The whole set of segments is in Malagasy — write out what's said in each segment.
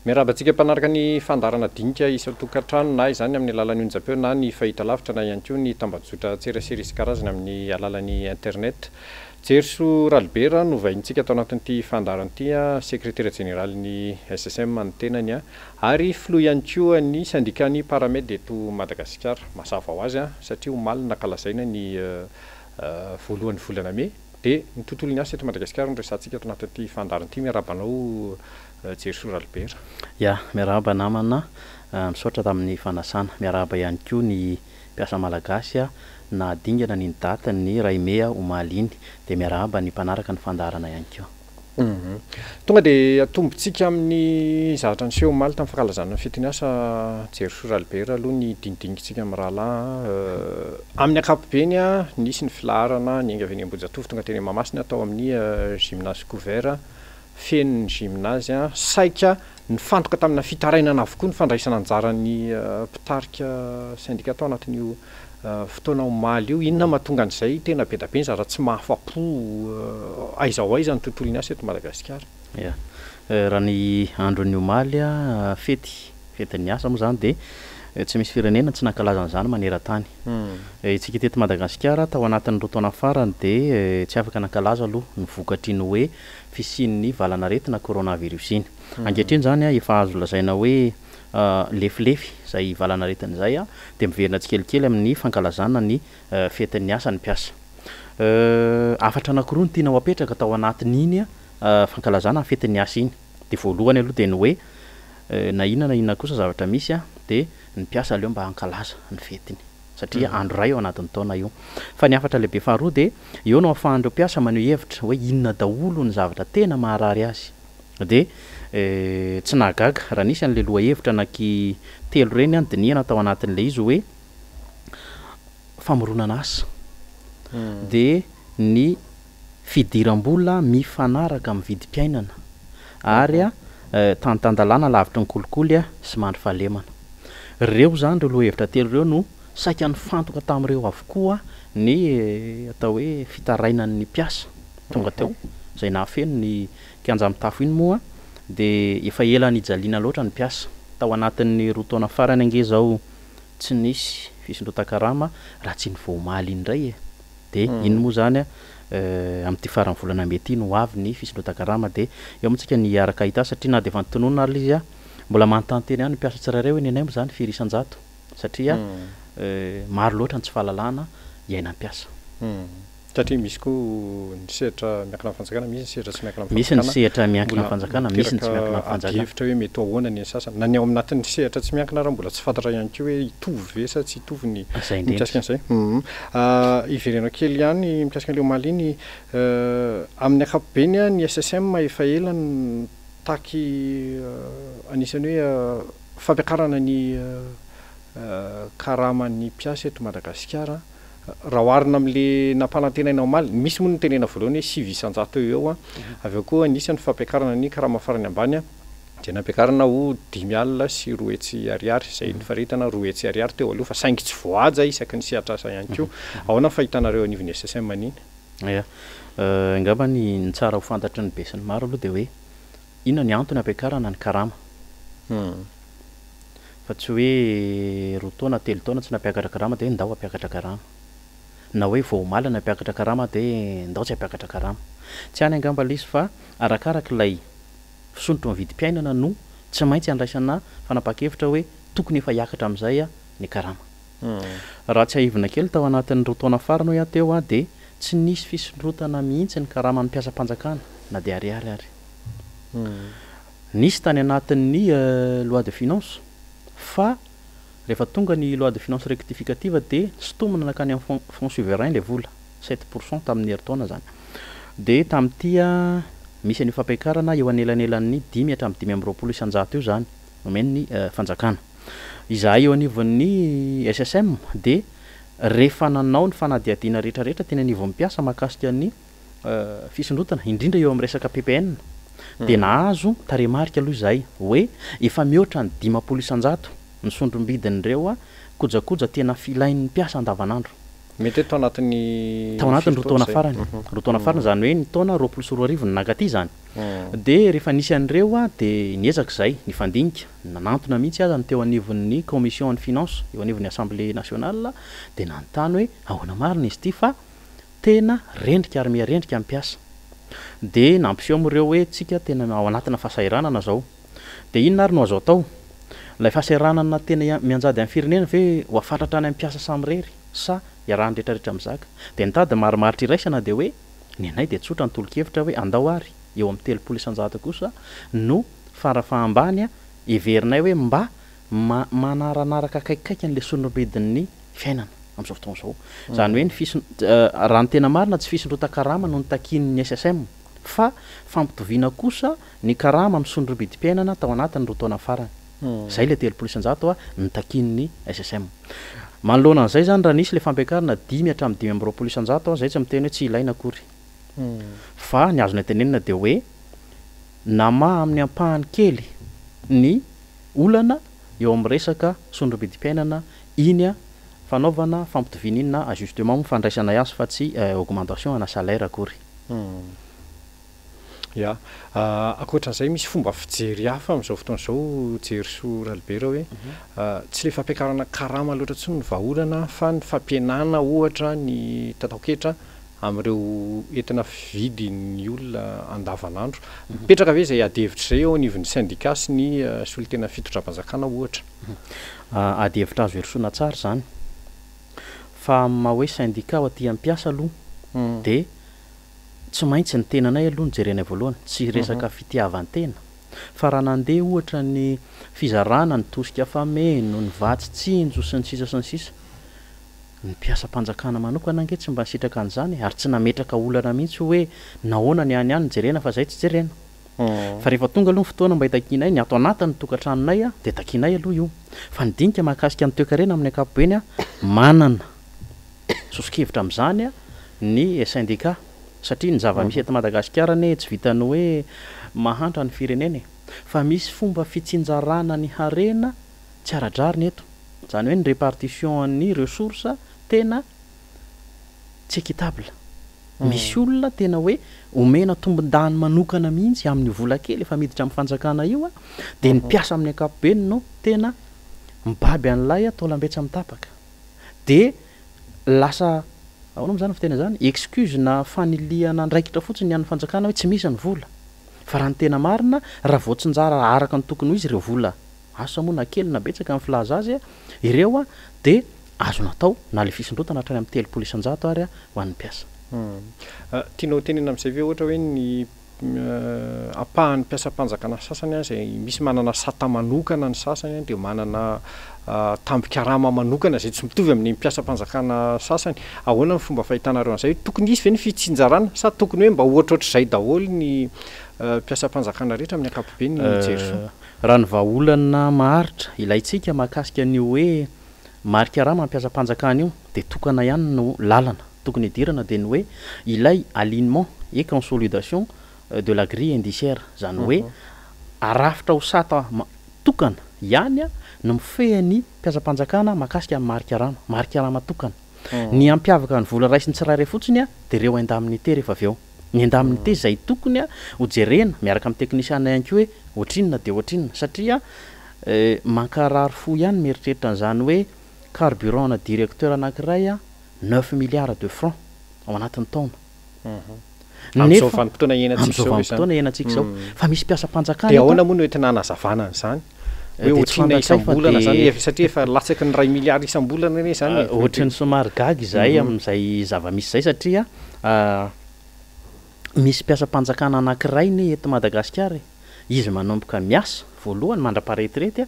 Miarahaba antsika mpanaraka ny fandaharana dinika isan-tokantrano na izany amin'ny alalan'ny onjam-peo na ny fahitalavitra na ihany koa ny tambajotran-tserasera isan-karazany amin'ny alalan'ny internet. Jerisoa Ralibera no vahinintsika ato anatin'ity fandaharana ity, sekretera jeneralin'ny SSM ny tenany ary filoha ihany koa ny sendikan'ny Paramed eto Madagasikara. Mazava ho azy satria omaly no nankalazaina ny voalohan'ny volana mey dia ny tontolon'ny asa eto Madagasikara no resahantsika ato anatin'ity fandaharana ity. Miarahaba anao Jerisoa Ralibera. Ya, miarahaba namana, misaotra tamin'ny fanasana. Miarahaba ihany koa ny mpiasa malagasy nahadingana an'iny daty ny iray mey omaly iny. Dia miarahaba ny mpanaraka ny fandaharana ihany koa. Tonga dia atombontsika amin'ny zavatra niseho omaly tamin'ny fankalazana ny fetin'ny asa Jerisoa Ralibera aloha ny dinidinikitsika amin'ny rahalahy. Amin'ny ankapobeny, nisy ny filaharana niainga avy eny Ambohijatovo tonga teny Mahamasina tao amin'ny gymnase couvert. Feno ny gymnase, saika nifantoka tamina fitarainana avokoa ny fandraisana anjaran'ny mpitarika sendika tao anatin'io fotoana omaly io. Inona mahatonga an'izay? Tena be dia be ny zavatra tsy mahafa-po aiza ho aiza ny tontolon'ny asa eto Madagasikara. Ya. Raha ny andron'ny omaly, fety, fetin'ny asa moa izany dia tsy misy firenena tsy nankalaza an'izany maneran-tany. Isika teto Madagasikara, tao anatin'ny roa taona farany dia tsy afaka nankalaza aloha ny vokatr'iny hoe fisian'ny valanaretina coronavirus iny. Ankehitriny izany efa azo lazaina hoe lefilefy izay valanaretina izay dia miverina tsikelikely amin'ny fankalazana ny fetin'ny asa ny mpiasa. Hafatra anankiroa no tiana ho apetraka tao anatin'iny fankalazana ny fetin'ny asa iny. Dia voalohany aloha dia ny hoe na inona na inona kosa zavatra misy dia ny mpiasa aleo mba hankalaza ny fetiny satria andro iray ao anatin'ny taona io. Fa ny hafatra lehibe faharoa dia eo no ahafahan'ireo mpiasa maneho hevitra hoe inona daholo ny zavatra tena maharary azy. Dia tsy nahagaga raha nisy an'ilay lohahevitra anaky telo ireny nodinihana tao anatin'ilay izy hoe famoronana asa, dia ny fidiram-bola mifanaraka amin'ny vidim-piainana ary tany tan-dalàna lavitry ny kolikoly sy mandry fahalemana. Ireo izany, ireo lohahevitra telo ireo no saika nifantoka tamin'ireo avokoa ny atao hoe fitarainan'ny mpiasa tonga teo, izay nahafeno ny kianja mitafo iny moa dia efa ela nijaliana loatra ny mpiasa. Tao anatin'ny roa taona farany ange izao tsy nisy fisondrotan-karama raha tsy iny vao omaly iny indray e! Dia iny moa izany amin'ity faran'ny volana mey ity no ho avy ny fisondrotan-karama dia eo moa tsika ny hiaraka hahita azy satria na dia efa notononina ary ilay izy mbola manontany tena ihany ny mpiasa tsirairay hoe ny anay moa izany firy isan-jato satria maro loatra ny tsy fahalalana iainan'ny mpiasa. Satria misy koa ny sehatra miankina amin'ny fanjakana, misy ny sehatra tsy miankina amin'ny Misy ny fanjakana. sehatra miankina amin'ny fanjakana, misy ny tsy miankina amin'ny fanjakana. Adihevitra hoe mety ho ahoana ny an'ny sasany. Na ny ao anatin'ny sehatra tsy miankina ary mbola tsy fantatra ihany koa hoe hitovy ve sa tsy hitovy ny Izay indrindra. mikasika an'izay. Hivereno kely ihany mikasika an'ilay omaly iny, amin'ny ankapobeny ny SSM efa ela no nitaky anisan'ny hoe fampiakarana ny karaman'ny mpiasa eto Madagasikara. Raha oharina amin'ilay nampanantenaina omaly, misy moa ny notenenina voalohany hoe 9% eo ho eo, avy eo koa nisy ny fampiakarana ny karama farany ambany dia nampiakarina ho 205 ariary, izay nofaritana 200 ariary teo aloha fa saingy tsy voahaja isaky ny sehatr'asa ihany koa. Ahoana ny fahitanareo anivon'ny SSM an'iny? Ia. Angamba ny tsara ho fantatry ny besinimaro aloha dia hoe inona ny antony ampiakarana ny karama? Fa tsy hoe roa taona, telo taona tsy nampiakatra karama dia ndao hampiakatra karama. Na hoe vao omaly nampiakatra karama dia ndao tsy hampiakatra karama. Tsy any angamba ilay izy fa arakaraka ilay fisondrotry ny vidim-piainana no tsy maintsy andraisana fanapahan-kevitra hoe tokony efa hiakatra amin'izay ny karama. Raha tsiahivina kely tao anatin'ny roa taona farany hoy aho teo dia tsy nisy fisondrotana mihitsy ny karaman'ny mpiasam-panjakana na dia ariary ary. Nisy tany anatin'ny loi de finance fa rehefa tonga ny loi de finance rectificative dia sintomina nankany amin'ny fonds fonds souverain ilay vola, 7 pour cent tamin'ny herintaona izany. Dia tamin'ity misy an'io fampiakarana eo anelanelan'ny dimy hatramin'ny 25% io izany nomen'ny fanjakana. Izahay eo anivon'ny SSM dia rehefa nanao ny fanadihadiana rehetrarehetra teny anivon'ny mpiasa mahakasika ny fisondrotana, indrindra eo amin'ny resaka ppn, dia nahazo tarehimarika aloha izahay hoe efa mihoatra ny 50% ny sondrom-bidin'ireo kojakoja tena filain'ny mpiasa andavanandro. Mety hoe tao anatin'ny Tao anatin'ny firy roa taona taona izay? farany. Roa taona farany, izany hoe ny taona 2020 no nankaty izany. Dia rehefa nisy an'ireo dia niezaka izahay nifandinika, nanantona mihitsy aza ny teo anivon'ny commission an'ny finance eo anivon'ny assemblée nationale dia nanontany hoe ahoana marina izy ity fa tena rendrika ary miha rendrika ny mpiasa. Dia nampiseho moa ireo hoe tsika tena ao anatina fahasahiranana izao. Dia inona ary no azo atao? Ilay fahasahiranana tena mianjady amin'ny firenena ve ho afatratra any amin'ny mpiasa samirery sa iarahan'ny rehetrarehetra mizaka? Dia nitady ny marimaritra iraisana dia hoe ny anay dia tsotra ny tolo-kevitra hoe andao ary eo amin'ny 30% kosa no fara-fahambany heverinay hoe mba manaranaraka akaikikaiky an'ilay sondrom-bidin'ny fiainana amin'izao fotoana izao. Izany hoe ny fison-, raha ny tena marina tsy fisondrotan-karama no notakian'ny SSM fa fampitoviana kosa ny karama amin'ny sondrom-bidim-piainana tao anatin'ny roa taona farany. Izay ilay 30% notakian'ny SSM. Manoloana an'izay izany raha nisy ilay fampiakarana 5 hatramin'ny 25%, izay tsy miteny hoe tsy ilaina akory. Fa ny azonay tenenina dia hoe namaha amin'ny ampahany kely ny olana eo amin'ny resaka sondrom-bidim-piainana iny fanaovana fampitoviana iny na ajustement moa fandraisanay azy fa tsy augmentation ana salaire akory. Ya. Ankoatran'izay misy fomba fijery hafa amin'izao fotoana izao Jerisoa Ralibera hoe tsy ilay fampiakarana karama loatra intsony no vahaolana fa ny fampihenana ohatra ny tataon-ketra amin'ireo entina fividin'ny olona andavanandro. Mipetraka ve izay adihevitra izay eo anivon'ny sendika sy ny solontenan'ny fitondram-panjakana ohatra? Adihevitra azo irosoana tsara izany. Fa amin'ny maha hoe sendika ho aty amin'ny mpiasa aloha dia tsy maintsy ny tenanay aloha no jerenay voalohany, tsy resaka fitiavan-tena. Fa raha nandeha ohatra ny fizarana ny tosika fameno, ny vatsy tsinjo sy ny sisa sy ny sisa, ny mpiasam-panjakana manokana ange tsy mba nisitraka an'izany e, ary tsy nametraka olana mihitsy hoe nahoana ny any ihany no jerena fa izay tsy jerena. Fa rehefa tonga aloha ny fotoana mba hitakianay ny ato anatin'ny tokantranonay dia takianay aloha io. Fa ny dinika mahakasika ny toekarena amin'ny ankapobeny, manana soso-kevitra amin'izany ny sendika satria ny zava-misy eto Madagasikara anie tsy vitan'ny hoe mahantra ny firenena e! Fa misy fomba fitsinjarana ny harena tsy ara-drariny eto, izany hoe ny répartition an'ny ressources tena tsy équitable. Misy olona tena hoe omena tombon-dany manokana mihitsy amin'io vola kely efa miditra amin'ny fanjakana io dia ny mpiasa amin'ny ankapobeny no tena mibaby an'ilay taolam-be tsy mitapaka. Dia lasa, ahoana moa izany fiteny an'izany, excuse na fanilihana andraikitra fotsiny ny an'ny fanjakana hoe tsy misy ny vola. Fa raha ny tena marina, raha voatsinjara araka ny tokony ho izy ireo vola, asa moa na kely na betsaka ny filaza azy, ireo dia azo natao na ilay fisondrotana hatrany amin'ny 30% ary ho an'ny mpiasa. Tianao tenenina amin'izay ve ohatra hoe ny ampahan'ny mpiasam-panjakana sasany izay misy manana sata manokana ny sasany dia manana tambin-karama manokana izay tsy mitovy amin'ny mpiasam-panjakana sasany. Ahoana ny fomba fahitanareo an'izay? Tokony hisy ve ny fitsinjarana sa tokony hoe mba ohatrohatr'izay daholo ny mpiasam-panjakana rehetra amin'ny ankapobeny Jerisoa? Raha ny vahaolana maharitra ilaintsika mahakasika an'io hoe mari-karama mpiasam-panjakana io dia tokana ihany no lalana. Tokony hidirana dia ny hoe ilay alignement et consolidation de la grille indiciaire, izany hoe arafitra ho sata tokana ihany no mifehy ny mpiasam-panjakana mahakasika ny mari-karama, mari-karama tokana. Ny hampiavaka ny vola raisin'ny tsirairay fotsiny dia ireo indemnité rehefa avy eo. Ny indemnité izay tokony ho jerena miaraka amin'ny teknisiana ihany koa hoe ohatrinona dia ohatrinona satria mankarary fo ihany mieritreritra an'izany hoe carburant ana directeur anankiray 9 milliards de francs ao anatin'ny taona. Amin'izao vanim-potoana iainantsika Amin'izao izao ve izany? vanim-potoana iainantsika izao. Fa misy mpiasam-panjakana Dia eto ahoana moa no entina hanazavana an'izany? Hoe Dia tsy ohatrinona fantatray fa isam-bolana izany? dia Efa satria efa latsaky ny 1 milliard isam-bolana anie izany e. Ohatran'ny somary gaga izahay amin'izay zava-misy izay satria misy mpiasam-panjakana anankiray anie eto Madagasikara e. Izy manomboka miasa voalohany mandra-paharetirety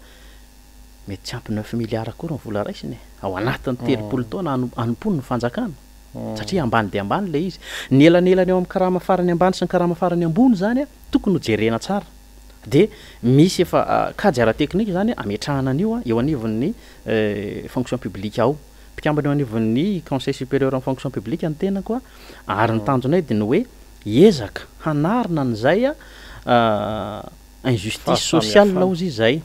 mety tsy ampy 9 milliards akory ny vola raisiny e, ao anatin'ny 30 taona hanompoany ny fanjakana, satria ambany dia ambany ilay izy. Ny elanelany eo amin'ny karama farany ambany sy ny karama farany ambony izany tokony ho jerena tsara. Dia misy efa kajy ara-teknika izany ametrahana an'io eo anivon'ny fonction publique ao. Mpikambana eo anivon'ny conseil supérieur en fonction publique ny tenako ary ny tanjonay dia ny hoe hiezaka hanarina an'izay injustice sociale Fahasamihafana. hozy izy izay,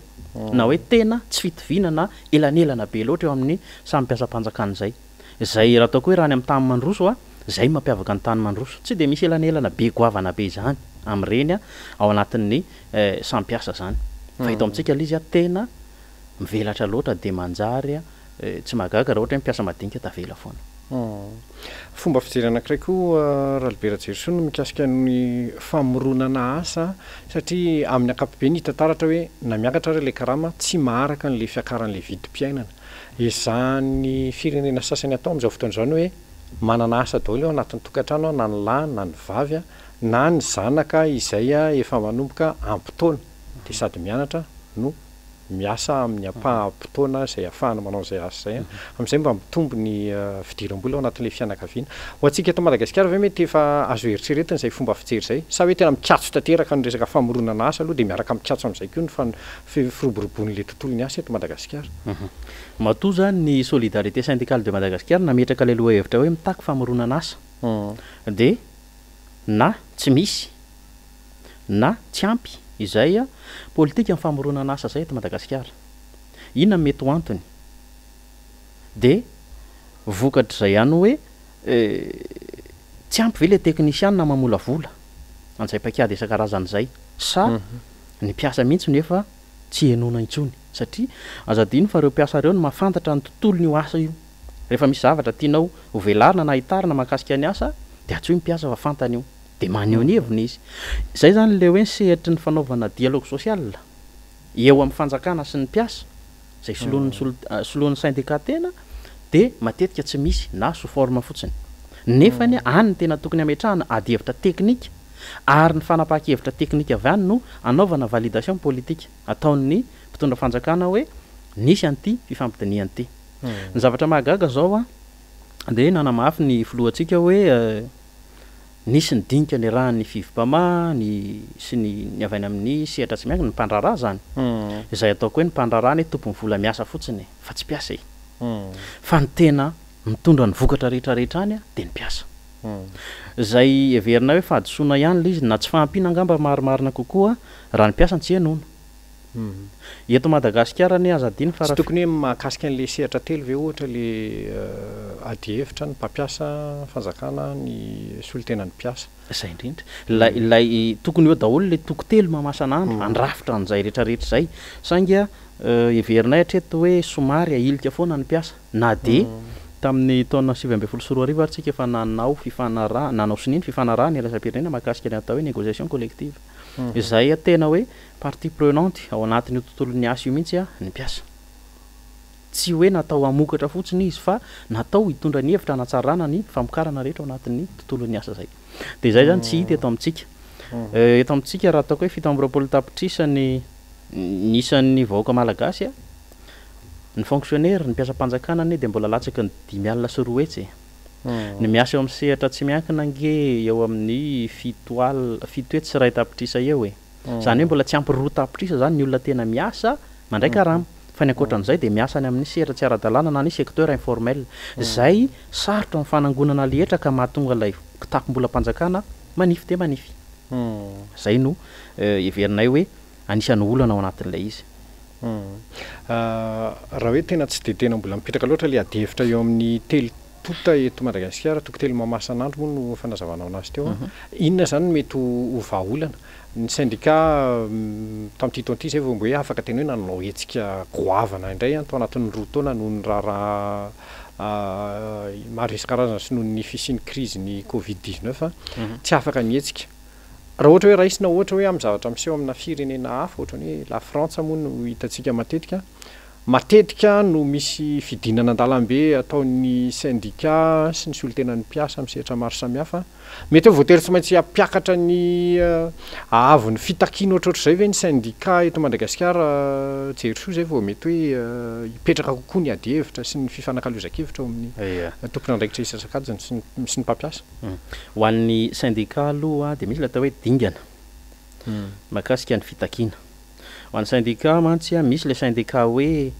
na hoe tena tsy fitoviana na elanelana be loatra eo amin'ny samy mpiasam-panjakana izay. Izay raha ataoko hoe raha any amin'ny tany mandroso a, izay no mampiavaka ny tany mandroso. Tsy dia misy elanelana be goavana be izany amin'ireny ao anatin'ny samy mpiasa izany. Fa eto amintsika ilay izy a, tena mivelatra loatra dia manjary tsy mahagaga raha ohatra hoe mpiasa madinika tavela foana. Fomba fijery anankiray koa Ralibera Jerisoa ny mikasika ny famoronana asa satria amin'ny ankapobeny hita taratra hoe na miakatra ary ilay karama tsy maharaka an'ilay fiakaran'ilay vidim-piainana. Ezahan'ny firenena sasany atao amin'izao fotoana izao ny hoe manana asa daholo ao anatin'ny tokantrano na ny lahy na ny vavy na ny zanaka izay efa manomboka ampy taona dia sady mianatra no miasa amin'ny ampaham-potoana izay ahafahana manao an'izay asa izay, amin'izay mba mitombo ny fidiram-bola ao anatin'ilay fianakaviana. Ho antsika eto Madagasikara ve mety efa azo eritreretina izay fomba fijery izay? Sa hoe tena mikatso tanteraka ny resaka famoronana asa aloha dia miaraka mikatso amin'izay koa ny firoboroboan'ilay tontolon'ny asa eto Madagasikara? Matoa izany ny Solidarité Syndicale de Madagascar nametraka ilay lohahevitra hoe mitaky famoronana asa dia na tsy misy na tsy ampy izay politika ny famoronana asa izay eto Madagasikara. Inona no mety ho antony? Dia vokatr'izay ihany hoe tsy ampy ve ilay teknisianina mamolavola an'izay paikady isan-karazany izay sa ny mpiasa mihitsy no efa tsy henoina intsony? Satria aza adino fa ireo mpiasa ireo no mahafantatra ny tontolon'io asa io. Rehefa misy zavatra tianao hovelarina na hitarina mahakasika ny asa dia antsoy ny mpiasa fa fantany io. Dia maneho ny heviny izy. Izay izany ilay hoe ny sehatry ny fanaovana dialogue social eo amin'ny fanjakana sy ny mpiasa, izay soloan'ny soloan'ny syndicat tena dia matetika tsy misy na sous forme fotsiny. Nefany any no tena tokony hametrahana adihevitra teknika ary ny fanapahan-kevitra teknika avy any no anaovana validation politique ataon'ny mpitondra fanjakana hoe nisy an'ity fifampidinihana ity. Ny zavatra mahagaga izao dia nanamafy ny filohantsika hoe Nisy ny dinika niarahan'ny Fivmpama ny sy ny ny avy any amin'ny sehatra tsy miankina, ny mpandraharaha izany. Izay ataoko hoe ny mpandraharaha anie tompon'ny vola miasa fotsiny e, fa tsy mpiasa e. Fa ny tena mitondra ny vokatra rehetra rehetra any dia ny mpiasa. Izay heverinay hoe fahadisoana ihany ilay izy na tsy fahampiana angamba marimarina kokoa raha ny mpiasa no tsy henoina. Eto Madagasikara anie aza adino fa Tsy tokony hoe mahakasika an'ilay sehatra telo ve ohatra ilay adihevitra, ny mpampiasa, ny fanjakana, ny solontenan'ny mpiasa? Izay indrindra. Ilay, ilay, tokony eo daholo ilay toko telo mamasan'andro handrafitra an'izay rehetra rehetra izay. Saingy heverinay hatreto hoe somary ahilika foana ny mpiasa. Na dia tamin'ny taona 2019 ary tsika efa nanao fifanarahana, nanao sonia ny fifanarahana iraisam-pirenena mahakasika ny atao hoe négociation collective. Izay tena hoe Partie prenante ao anatin'io tontolon'ny asa io mihitsy ny mpiasa. Tsy hoe natao hamokatra fotsiny izy fa natao hitondra ny hevitra hanatsarana ny famokarana rehetra ao anatin'ny tontolon'ny asa izay. Dia izay izany tsy hita eto amintsika. Eto amintsika raha ataoko hoe 27 tapitrisa ny ny isan'ny vahoaka malagasy, ny fonctionnaire, ny mpiasam-panjakana anie dia mbola latsaky ny 250 e. Ny miasa eo amin'ny sehatra tsy miankina ange eo amin'ny fito al, 701 tapitrisa eo e. Izany hoe mbola tsy ampy 2 tapitrisa izany ny olona tena miasa mandray karama. Fa ny ankoatran'izay dia miasa any amin'ny sehatra tsy ara-dalàna na ny secteur informel. Izay sarotra ny fanangonana ilay hetra ka mahatonga ilay kitapom-bolam-panjakana manify dia manify. Izay no heverinay hoe anisan'ny olana ao anatin'ilay izy. Raha hoe tena tsy dia tena mbola mipetraka loatra ilay adihevitra eo amin'ny telo tonta eto Madagasikara, toko telo mamasan'andro moa no fanazavanao anazy teo an. Inona izany no mety ho vahaolana? Ny sendika tamin'ity taona ity izay vao mba hoe afaka tena hoe nanao hetsika goavana indray tao anatin'ny 2 taona noho ny raharaha maro isan-karazany sy noho ny fisian'ny krizin'ny covid 19, tsy afaka nihetsika. Raha ohatra hoe raisina ohatra hoe amin'ny zavatra miseho amina firenena hafa ohatran'ny hoe la Frantsa moa no hitantsika matetika, matetika no misy fidinana an-dalambe ataon'ny sendika sy ny solontenan'ny mpiasa amin'ny sehatra maro samihafa. Mety hoe voatery tsy maintsy hampiakatra ny haavon'ny fitakiana ohatrohatr'izay ve ny sendika eto Madagasikara Jerosoa izay vao mety hoe hipetraka kokoa ny adihevitra sy ny fifanakalozan-kevitra eo amin'ny tompon'andraikitra isan-tsokajiny sy ny mpampiasa? Ho an'ny sendika aloha dia misy ilay atao hoe dingana mahakasika ny fitakiana. Ho an'ny syndicat mantsy a, misy le syndicat hoe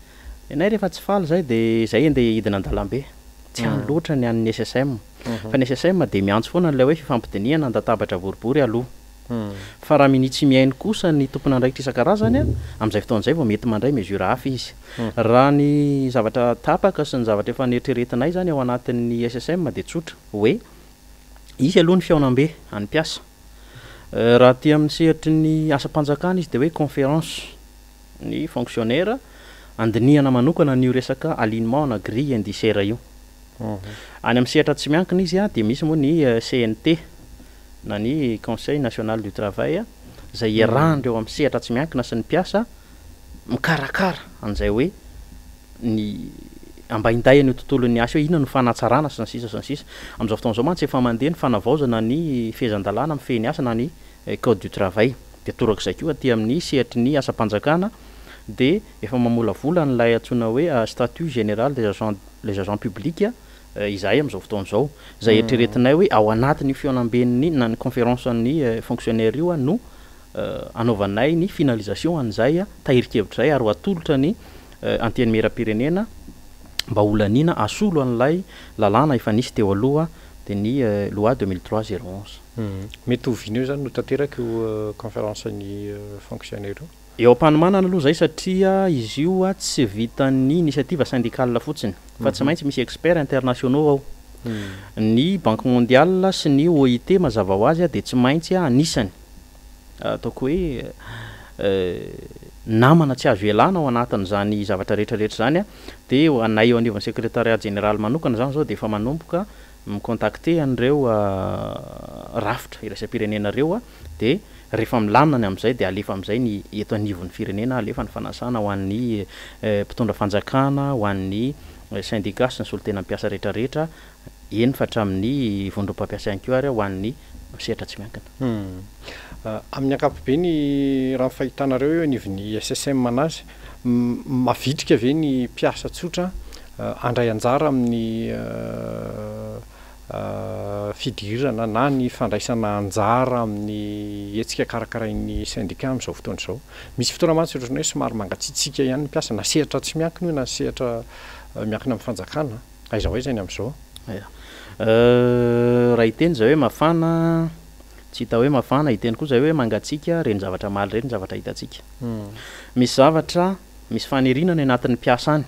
ianay rehefa tsy faly zay de zay andeha hidina an-dalambe. Tsy any loatra ny an'ny SSM. Fa ny SSM dia miantso foana an'ilay hoe fifampidinihana an-databatra boribory aloha. Fa raha minia tsy mihaino kosa ny tompon'andraikitra isan-karazany, amin'izay fotoana izay vao mety mandray mesure hafa izy. Raha ny zavatra tapaka sy ny zavatra efa neritreretinay izany ao anatin'ny SSM dia tsotra, hoe hisy aloha ny fihaonambe an'ny mpiasa. Raha aty amin'ny sehatry ny asam-panjakana izy dia hoe conférence ny fonctionnaire handinihana manokana an'io resaka alignement na grille indiciaire io. Any amin'ny sehatra tsy miankina izy dia misy moa ny CNT na ny Conseil National du Travail izay iarahan'ireo amin'ny sehatra tsy miankina sy ny mpiasa mikarakara an'izay hoe ny ambainday an'io tontolon'ny asa io, inona no fanatsarana sy ny sisa sy ny sisa. Amin'izao fotoana izao mantsy efa mandeha ny fanavaozana ny fehezan-dalàna mifehy ny asa na ny Code du travail. Dia torak'izay koa aty amin'ny sehatry ny asam-panjakana dia efa mamolavola an'ilay antsoina hoe statut général des agents les agents publics izahay amin'izao fotoana izao. Izay eritreretinay hoe ao anatin'io fihaonamben'ny na ny conférence an'ny fonctionnaire io no hanaovanay ny finalisation an'izay tahirin-kevitra izay ary ho atolotra ny Antenimierampirenena mba holaniana hasolo an'ilay lalàna efa nisy teo aloha dia ny loi 2003 011. Mety ho oviana eo izany no tanteraka io conférence ny fonctionnaire io? Eo am-panomanana aloha izay satria izy io tsy vitan'ny initiative syndicale fotsiny fa tsy maintsy misy experts internationaux ao. Ny Banque mondiale sy ny OIT mazava ho azy dia tsy maintsy anisany ataoko hoe namana tsy azo ialana ao anatin'izany zavatra rehetra rehetra izany. Dia ho anay eo anivon'ny secrétariat général manokana izany izao dia efa manomboka mi-contacter an'ireo rafitra iraisam-pirenena ireo dia rehefa milamina ny amin'izay dia alefa amin'izay ny eto anivon'ny firenena, alefa ny fanasana ho an'ny mpitondra fanjakana, ho an'ny syndicat sy ny solontenan'ny mpiasa rehetra rehetra, eny fa hatramin'ny vondrom-pampiasa ihany koa ary ho an'ny sehatra tsy miankina. Amin'ny ankapobeny, raha ny fahitanareo eo anivon'ny SSM anazy, mavitrika ve ny mpiasa tsotra handray anjara amin'ny fidirana na ny fandraisana anjara amin'ny hetsika karakarain'ny sendika amin'izao fotoana izao. Misy fotoana mantsy ohatran'ny hoe somary mangatsiatsiaka ihany ny mpiasa, na sehatra tsy miankina io na sehatra miankina amin'ny fanjakana. Aiza ho aiza ny amin'izao? Ya. Raha hiteny izay hoe mafana, tsy hita hoe mafana, hiteny koa izay hoe mangatsiaka, ireny zavatra omaly ireny ny zavatra hitantsika. Misy zavatra, misy faniriana any anatin'ny mpiasa any,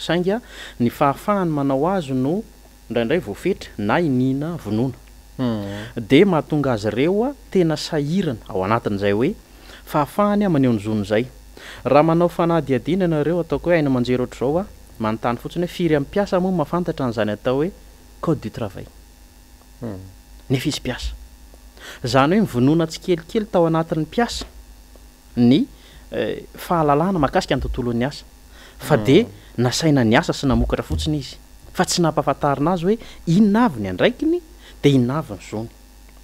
saingy ny fahafahany manao azy no indraindray voafetra na iniana vonoina. Dia mahatonga azy ireo tena sahirana ao anatin'izay hoe fahafahany maneho ny zony izay. Raha manao fanadihadiana ianareo ataoko hoe haino aman-jery ohatr'izao aho, manontany fotsiny hoe firy amin'ny mpiasa moa mahafantatra an'izany atao hoe code du travail? Nefa izy mpiasa. Izany hoe mivonona tsikelikely tao anatin'ny mpiasa ny fahalalana mahakasika ny tontolon'ny asa fa dia nasaina niasa sy namokatra fotsiny izy fa tsy nampahafantarina azy hoe inona avy ny andraikiny dia inona avy ny zony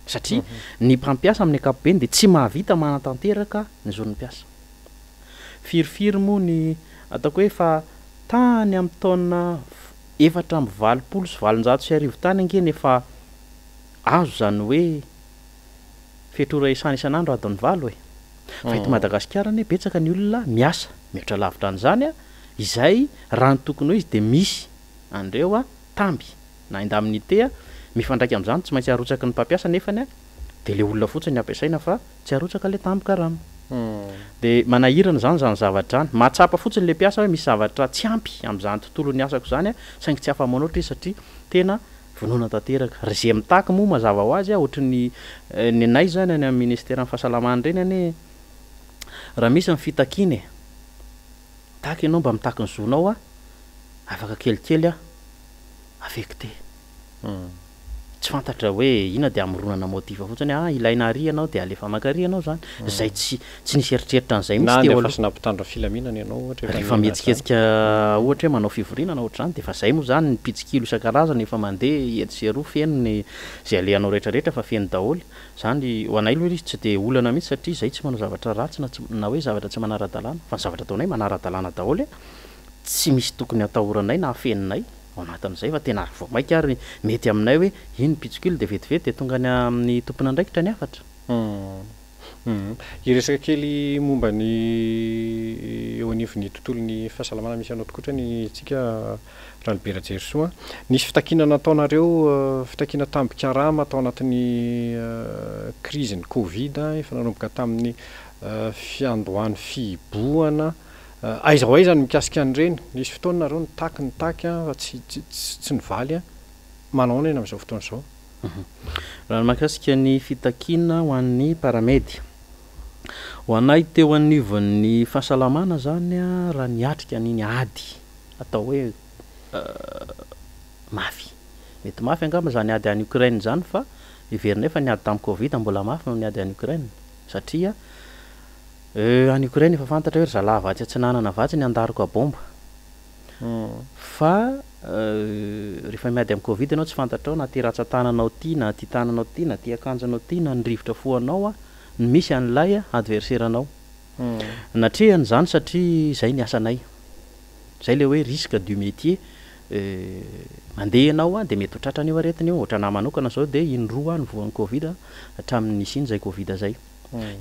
satria ny mpampiasa amin'ny ankapobeny dia tsy mahavita manatanteraka ny zon'ny mpiasa. Firifiry moa ny ataoko hoe efa tany amin'ny taona 1884 tany ange no efa azo izany hoe Fetr'ora isana isan'andro adiny valo e! Fa eto Madagasikara anie betsaka ny olona miasa mihoatra lavitra an'izany izay raha ny tokony ho izy dia misy an'ireo tamby na indemnité mifandraika amin'izany tsy maintsy arotsaky ny mpampiasa nefany dia ilay olona fotsiny no ampiasaina fa tsy arotsaka ilay tambin-karama. Dia manahirana izany izany zavatra izany. Mahatsapa fotsiny ilay mpiasa hoe misy zavatra tsy ampy amin'izany tontolon'ny asako izany saingy tsy afa-manoatra izy satria tena Vonoina tanteraka. Ry ze mitaky moa mazava ho azy ohatry ny nenay zany any amin'ny ministeran'ny fahasalamana ireny anie raha misy ny fitakiana e! Mitaky ianao mba mitaky ny zonao a! Afaka kelikely a! Affecté. Tsy fantatra hoe inona dia amoronana motif fotsiny hoe ah ilaina ary ianao dia alefa maka ary ianao zany. Zay tsy tsy nisy eritreritra an'izay mihitsy teo aloha. Na andefasana mpitandro ny filaminana ianao ohatra efa Rehefa mihetsiketsika ohatra hoe manao fivoriana na ohatr'izany dia efa zay moa zany ny mpitsikilo isan-karazany efa mandeha etsy sy eroa feno ny zay alehanao rehetra rehetra fa feno daholo. Zany ho anay aloha izy tsy dia olana mihitsy satria zay tsy manao zavatra ratsy na tsy na hoe zavatra tsy manara-dalàna fa ny zavatra ataonay manara-dalàna daholo e! Tsy misy tokony hatahoranay na hafeninay ao anatin'izay fa tena vao mainka ary mety aminay hoe iny mpitsikilo dia vetivety dia tonga any amin'ny tompon'andraikitra ny hafatra. Hiresaka kely momba ny eo anivon'ny tontolon'ny fahasalamana misy anao tokoa ny tsika Ralibera Jerisoa. Nisy fitakiana nataonareo, fitakiana tambin-karama tao anatin'ny krizin'ny Covid, efa nanomboka tamin'ny fiandohan'ny fihibohana. Aiza ho aiza ny mikasika an'ireny? Nisy fotoana nareo nitaky nitaky fa tsy tsy nivaly. Manao ahoana amin'izao fotoana izao? Raha ny mahakasika ny fitakiana ho an'ny Paramed. Ho anay teo anivon'ny fahasalamana izany raha niatrika an'iny ady atao hoe mafy. Mety mafy angamba izany ady any Ukraine izany fa heverinay fa ny ady tamin'ny Covid mbola mafy noho ny ady any Ukraine satria any Ukraine efa fantatra hoe ry zalahy avy atsy atsinanana avy atsy ny handaroka bomba. Fa rehefa miady amin'ny Covid ianao tsy fantatrao na ty ratsan-tananao ty na ty tananao ty na ty akanjonao ty na ny rivotra fohanao no misy an'ilay adversaire-nao. Natrehana izany satria izay ny asanay. Izay ilay hoe risque du métier, mandeha ianao dia mety ho tratran'io aretina io. Ohatranà manokana izao dia indroa aho no voan'ny Covid hatramin'ny nisian'izay Covid izay.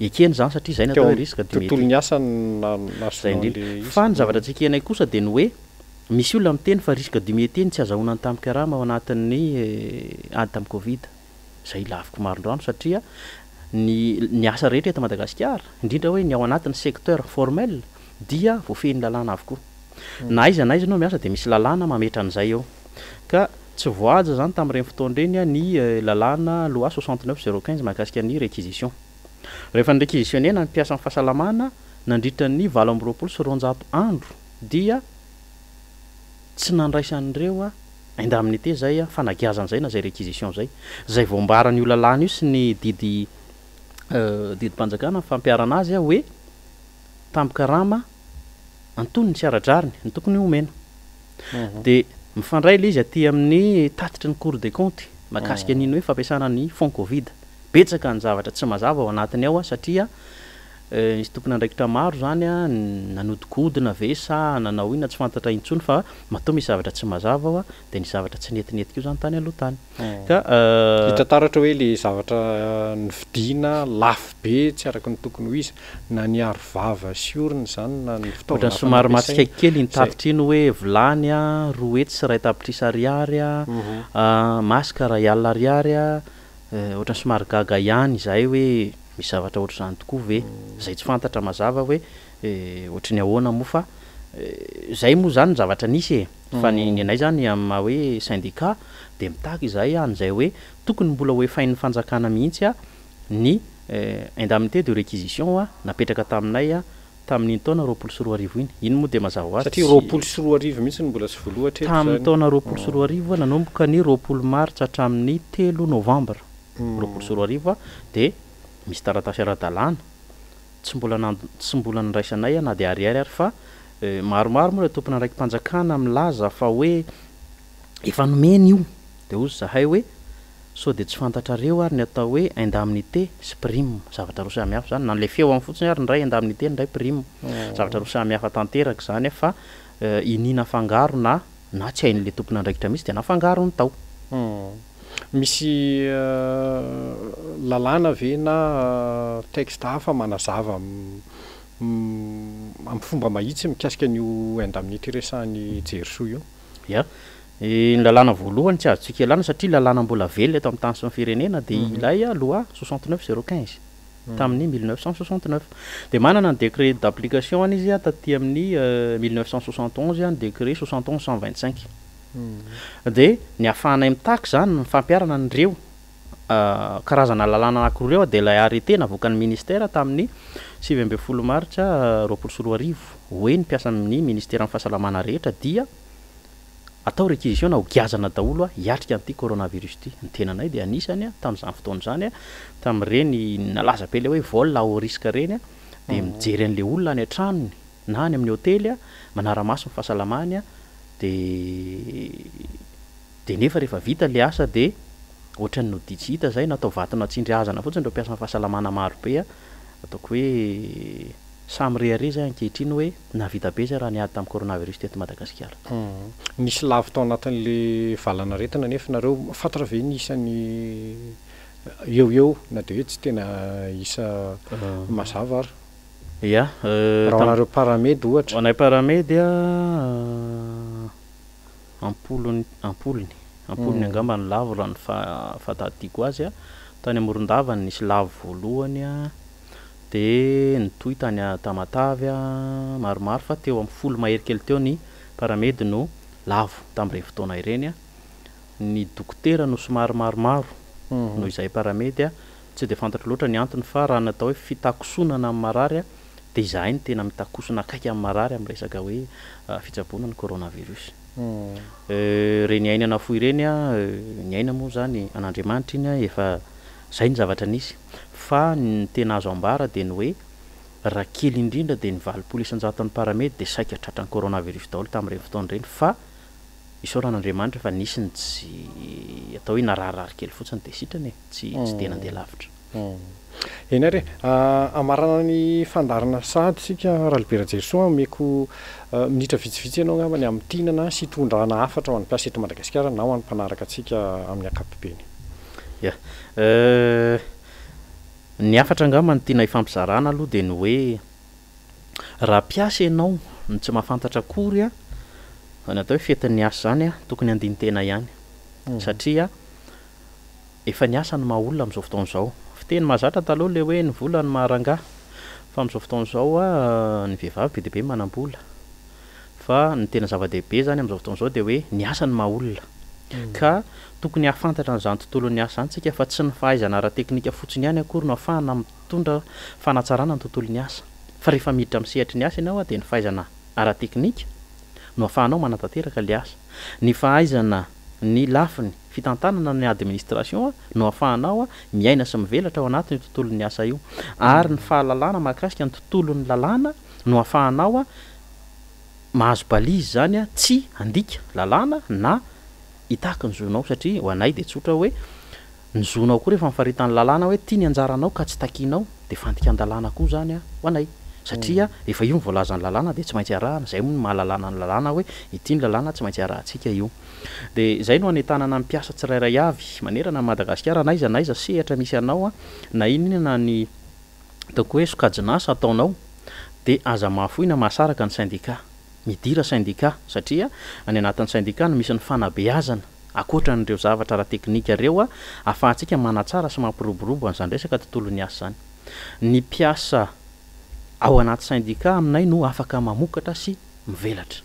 Ekena izany satria izay ny atao hoe risque du métier. Tontolon'ny asa no Izay indrindra. Fa ny zavatra tsy ekenay kosa dia ny hoe misy olona miteny fa risque du métier ny tsy azahoana ny tambin-karama ao anatin'ny ady tamin'ny Covid. Izay laviko marindrano satria ny ny asa rehetra eto Madagasikara, indrindra hoe ny ao anatin'ny secteur formel dia voafehin'ny lalàna avokoa. Na aiza na aiza ianao miasa dia misy lalàna mametra an'izay eo. Ka tsy voahaja izany tamin'ireny fotoana ireny ny lalàna loi 69 015 mahakasika ny réquisition. Rehefa ni-réquisitionner-na ny mpiasan'ny fahasalamana nandritra ny 228 andro dia tsy nandraisan'ireo indemnité izay fanagiazana izay na izay réquisition izay. Izay voambaran'io lalàna io sy ny didy didim-panjakana fampiharana azy hoe tambin-karama antonony sy ara-drariny no tokony homena. Dia mifandray ilay izy aty amin'ny tatitry ny Cour des comptes mahakasika an'iny hoe fampiasana ny fonds Covid. Betsaka ny zavatra tsy mazava ao anatiny ao satria nisy tompon'andraikitra maro izany nanodikodina ve sa nanao inona tsy fantatra intsony fa matoa misy zavatra tsy mazava ao dia nisy zavatra tsy netinety koa izany tany aloha tany. Ka. Hita taratra hoe ilay zavatra novidiana lafo be tsy araka ny tokony ho izy na ny aro vava sy orona izany na ny fitaovana Ohatran'ny hafa somary nampiasaina. mahatsikaiky kely iny Izay. tatitra iny hoe vilany 201 tapitrisa ariary, masque 1 alina ariary, ohatran'ny somary gaga ihany izahay hoe misy zavatra ohatr'izany tokoa ve? Izay tsy fantatra mazava hoe ohatry ny ahoana moa fa izay moa izany ny zavatra nisy e! Fa ny ny anay izany amin'ny maha hoe syndicat dia mitaky izahay an'izay hoe tokony mbola ho efain'ny fanjakana mihitsy ny indemnité de réquisition napetraka taminay tamin'iny taona 2020 iny. Iny moa dia mazava ho azy Satria tsy. 2020 mihitsy no mbola tsy voaloa hatreto Tamin'ny izany. taona 2020 nanomboka ny 20 martsa hatramin'ny 3 novambra 2020 dia misy taratasy ara-dalàna tsy mbola nand tsy mbola nandraisanay na dia ariary ary fa maromaro moa ireo tompon'andraiki-panjakana milaza fa hoe efa nomena io dia hozy izahay hoe sao dia tsy fantatrareo ary ny atao hoe indemnité sy prime, zavatra roa samy hafa izany, na ilay feoany fotsiny ary ny iray indemnité ny iray prime, zavatra roa samy hafa tanteraka izany fa iniana afangaro na na tsy hain'ilay tompon'andraikitra mihitsy dia nafangarony tao. Misy lalàna ve na texte hafa manazava amin'ny fomba mahitsy mikasika an'io indemnité resahan'i Jerisoa io? Ya. Ny lalàna voalohany tsy azontsika ialana satria lalàna mbola velona eto amin'ny tany sy ny firenena dia ilay loi 69 015 tamin'ny 1969. Dia manana ny décret d'application any izy taty amin'ny 1971, ny décret 71 125. Dia ny ahafahanay mitaky izany ny fampiharana an'ireo karazana lalàna anankiroa ireo dia ilay arrêté navoakan'ny ministère tamin'ny 19 martsa 2020 hoe ny mpiasan'ny ministeran'ny fahasalamana rehetra dia atao réquisition na ho giazana daholo hiatrika an'ity coronavirus ity. Ny tenanay dia anisany tamin'izany fotoana izany tamin'ireny nalaza be ilay hoe vol à haut risque ireny dia mijery an'ilay olona any an-tranony na any amin'ny hotely manara-maso ny fahasalamany dia dia nefa rehefa vita ilay asa dia ohatran'ny nody tsy hita izay natao vato natsindry hazana fotsiny ireo mpiasan'ny fahasalamana maro be ataoko hoe samy rehareha izay ankehitriny hoe nahavita be izay raha niady tamin'ny coronavirus teto Madagasikara. Nisy lavo tao anatin'ilay valanaretina nefa nareo fantatra ve ny isan'ny Eo ho eo na dia hoe tsy tena isa mazava ary. Ya, Raha ho anareo Paramed ohatra. Ho anay Paramed am-polony, am-polony, am-polony angamba ny lavo raha ny fahatadidiako azy. Tany Morondava no nisy lavo voalohany dia nitohy tany Tamatave maromaro fa teo amin'ny folo mahery kely teo ny Paramed no lavo tamin'ireny fotoana ireny. Ny dokotera no somary maromaro noho izahay Paramed. Tsy dia fantatro loatra ny antony fa raha ny atao hoe fitakosonana amin'ny marary dia izahay no tena mitakosona akaiky amin'ny marary amin'ny resaka hoe fitsaboana ny coronavirus. Ireny aina nafoy ireny, ny aina moa izany an'Andriamanitra iny efa izay ny zavatra nisy fa ny tena azo ambara dia ny hoe raha kely indrindra dia ny 80 isan-jaton'ny paramed dia saika tratran'ny coronavirus daholo tamin'ireny fotoana ireny fa Isaorana Andriamanitra fa nisy ny tsy atao hoe nararirary kely fotsiny dia sitrana e, tsy tsy dia nandeha lavitra. Eny ary e, hamarana ny fandaharana sahady isika Ralibera Jerisoa, omeko minitra vitsivitsy ianao angamba ny hamintinana sy hitondrana hafatra ho an'ny mpiasa eto Madagasikara na ho an'ny mpanaraka antsika amin'ny ankapobeny. Ya. Ny hafatra angamba no tiana hifampizarana aloha dia ny hoe Raha mpiasa ianao no tsy mahafantatra akory an, ny atao hoe fetin'ny asa izany an, tokony handini-tena ihany. Satria efa ny asa no maha olona amin'izao fotoana izao. Fiteny mahazatra taloha ilay hoe ny vola no maha rangahy. Fa amin'izao fotoana izao an, ny vehivavy be dia be manam-bola. Fa ny tena zava-dehibe izany amin'izao fotoana izao dia hoe ny asa no maha olona. Ka tokony hahafantatra an'izany tontolon'ny asa izany isika fa tsy ny fahaizana ara-teknika fotsiny ihany akory no ahafahana mitondra fanatsarana ny tontolon'ny asa. Fa rehefa miditra amin'ny sehatry ny asa ianao dia ny fahaizana ara-teknika no ahafahanao manatanteraka ilay asa. Ny fahaizana ny lafiny fitantanana ny administration no ahafahanao miaina sy mivelatra ao anatin'io tontolon'ny asa io. Ary ny fahalalana mahakasika ny tontolon'ny lalàna no ahafahanao mahazo balise izany tsy handika lalàna na hitaky ny zonao satria ho anay dia tsotra hoe ny zonao koa rehefa mifaritan'ny lalàna hoe ty ny anjaranao ka tsy takianao dia fandikan-dalàna koa izany ho anay satria efa io ny voalazan'ny lalàna dia tsy maintsy arahana, izay moa no maha lalàna ny lalàna hoe ity ny lalàna tsy maintsy arahantsika io. Dia izay no hanentanana ny mpiasa tsirairay avy manerana an'i Madagasikara n'aiza n'aiza sehatra misy anao na inona ny Ataoko hoe sokajin'asa ataonao dia aza mahafoy na mahasaraka ny syndicat. Midira syndicat satria any anatin'ny syndicat no misy ny fanabeazana ankoatra an'ireo zavatra ara-teknika ireo ahafahantsika manatsara sy mampiroborobo an'izany resaka tontolon'ny asa izany. Ny mpiasa ao anaty syndicat aminay no afaka mamokatra sy mivelatra.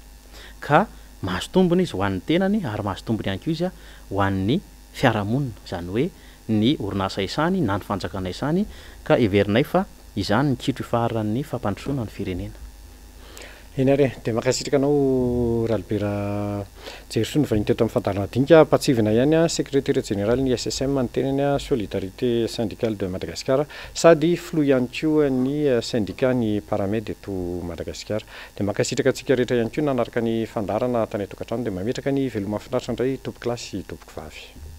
Ka mahazo tombony izy ho an'ny tenany ary mahazo tombony ihany koa izy ho an'ny fiarahamonina, izany hoe ny orinasa isany na ny fanjakana isany, ka heverinay fa izany ny kitro ifaharan'ny fampandrosoana ny firenena. Eny ary e, dia mankasitraka anao Ralibera Jerisoa nivahiny teto amin'ny fandaharana dinika. Ampahatsiahivina ihany, sekretera jeneralin'ny SSM ny tenany, Solidarité Syndicale de Madagascar, sady filoha ihany koa ny sendika ny Paramed eto Madagasikara. Dia mankasitraka antsika rehetra ihany koa nanaraka ny fandaharana tany an-tokantrano. Dia mametraka ny veloma finaritra indray tompokolahy sy tompokovavy.